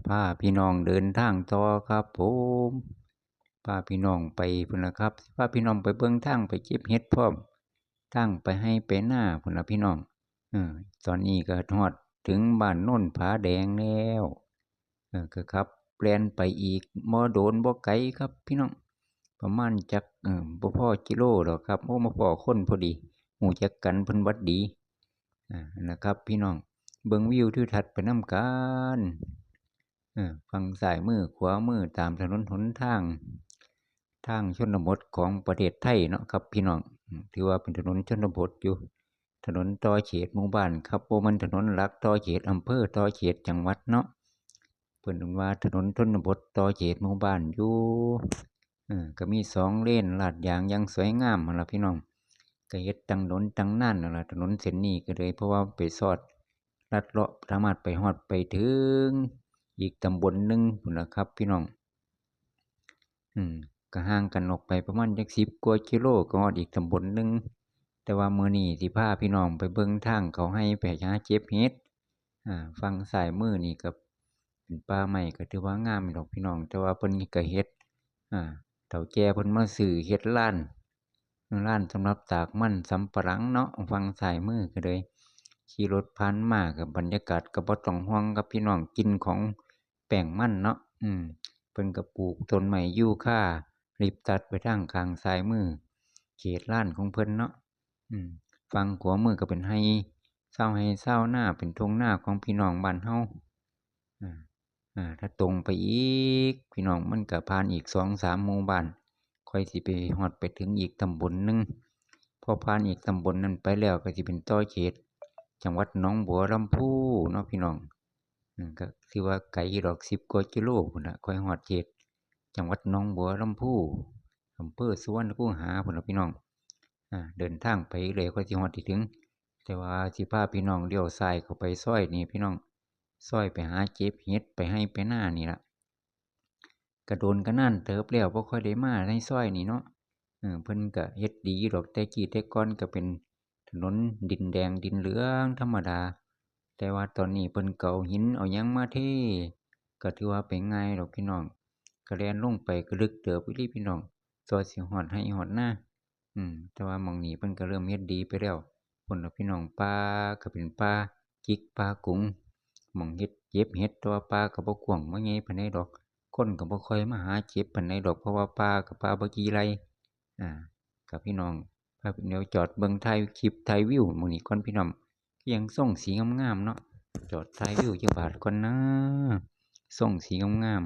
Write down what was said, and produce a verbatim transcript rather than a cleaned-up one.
พาพี่น้องเดินทางต่อครับผม พาพี่น้องไปพุ้นล่ะครับ พาพี่น้องไปเบิ่งทางไปเก็บเห็ดพร้อม ทางไปไฮ่ไปนาพุ้นล่ะพี่น้อง เออ ตอนนี้ก็ฮอดถึงบ้านโนนผาแดงแล้ว เออ ก็ขับแล่นไปอีกบ่โดนบ่ไกลครับพี่น้อง ประมาณจัก เออ บ่พอกิโลดอกครับ โอ้ มาพ้อคนพอดี ฮู้จักกัน เพิ่นหวัดดี อ่า นะครับ พี่น้อง เบิ่งวิวทิวทัศน์ไปนำกัน เออ ฝั่งซ้ายมือขวามือตามถนนหนทาง ทางชนบทของประเทศไทยเนาะครับพี่น้อง อืม ถือว่าเป็นถนนชนบทอยู่ ถนนต่อเขตหมู่บ้านครับ บ่แม่นถนนหลักต่อเขตอำเภอ ต่อเขตจังหวัดเนาะ เพิ่นว่าถนนชนบทต่อเขตหมู่บ้านอยู่ เออ ก็มีสองเลนลาดยางอย่างสวยงามหั้นล่ะพี่น้อง ก็เฮ็ดตั้งดนตั้งนานนั่นล่ะ ถนนเส้นนี้ก็เลย เพราะว่าไปซอดลัดเลาะ สามารถไปฮอดไปถึงอีกตำบลหนึ่งพุ้นล่ะครับพี่น้อง อืม ก็ห่างกันออกไปประมาณจักสิบกว่ากิโล ก็ฮอดอีกตำบลหนึ่ง แต่ว่ามื้อนี้สิพาพี่น้องไปเบิ่งทางเข้าไฮ่ไปหาเก็บเห็ด อ่า ฝั่งซ้ายมือนี่ก็เป็นป่าไม้ ก็ถือว่างามอยู่ดอกพี่น้อง แต่ว่าเพิ่นก็เฮ็ด อ่า เฒ่าแก่เพิ่นมาซื้อเฮ็ดลาน ลานสำหรับตากมันสำปะหลังเนาะ ฝั่งซ้ายมือก็เลย ขี่รถผ่านมาก็บรรยากาศก็บ่ต้องห่วงครับพี่น้อง กลิ่นของแป้งมันเนาะ อืม เพิ่นก็ปลูกต้นไม้ยูคา ริบตัดไปทางข้างซ้ายมือ เขตลานของเพิ่นเนาะ อืม ฝั่งขวามือก็เป็นไฮ่ ชาวไฮ่ชาวนา เป็นทุ่งนาของพี่น้องบ้านเฮา อ่า อ่า ถ้าตรงไปอีก พี่น้อง มันก็ผ่านอีกสองสามหมู่บ้าน ค่อยสิไปฮอดไปถึงอีกตำบลหนึ่ง พอผ่านอีกตำบลนั้นไปแล้วก็สิเป็นต่อเขตจังหวัดหนองบัวลำภูเนาะพี่น้อง อืม ก็ถือว่าไกลอยู่ดอก สิบกว่ากิโลพุ้นล่ะ ค่อยฮอดเขตจังหวัดหนองบัวลำภู อำเภอสุวรรณคูหาพุ้นล่ะพี่น้อง อ่า เดินทางไปเรื่อยค่อยสิฮอดสิถึง แต่ว่าสิพาพี่น้องเลี้ยวซ้ายเข้าไปซอยนี่พี่น้อง ซอยไปหาเก็บเห็ดไปไฮ่ไปนานี่ล่ะ ก็โดนก็นานเติบแล้วบ่ค่อยได้มาในซอยนี่เนาะ เออ เพิ่นก็เฮ็ดดีอยู่ดอก แต่กี้แต่ก่อนก็เป็นถนนดินแดงดินเหลืองธรรมดา แต่ว่าตอนนี้เพิ่นก็เอาหินเอาหยังมาเท ก็ถือว่าไปง่ายดอกพี่น้อง ก็แล่นลงไปก็ลึกเติบอีหลีพี่น้อง กว่าสิฮอดไฮ่ฮอดนา อืม แต่ว่าหม่องนี้เพิ่นก็เริ่มเฮ็ดดีไปแล้ว พุ้นล่ะพี่น้อง ป่าก็เป็นป่าจิกป่ากุง หม่องเฮ็ดเก็บเห็ด แต่ว่าป่าก็บ่กว้างบ่ใหญ่ปานใดดอก คนก็บ่ค่อยมาหาเก็บปานใดดอก เพราะว่าป่าก็ป่าบ่กี่ไร่ อ่า กับพี่น้อง พา เดี๋ยวจอดเบิ่งถ่ายคลิปถ่ายวิวหม่องนี้ก่อนพี่น้อง คือยังส่งสีงามๆเนาะ จอดถ่ายวิวจักบาทก่อนนะ ส่งสีงาม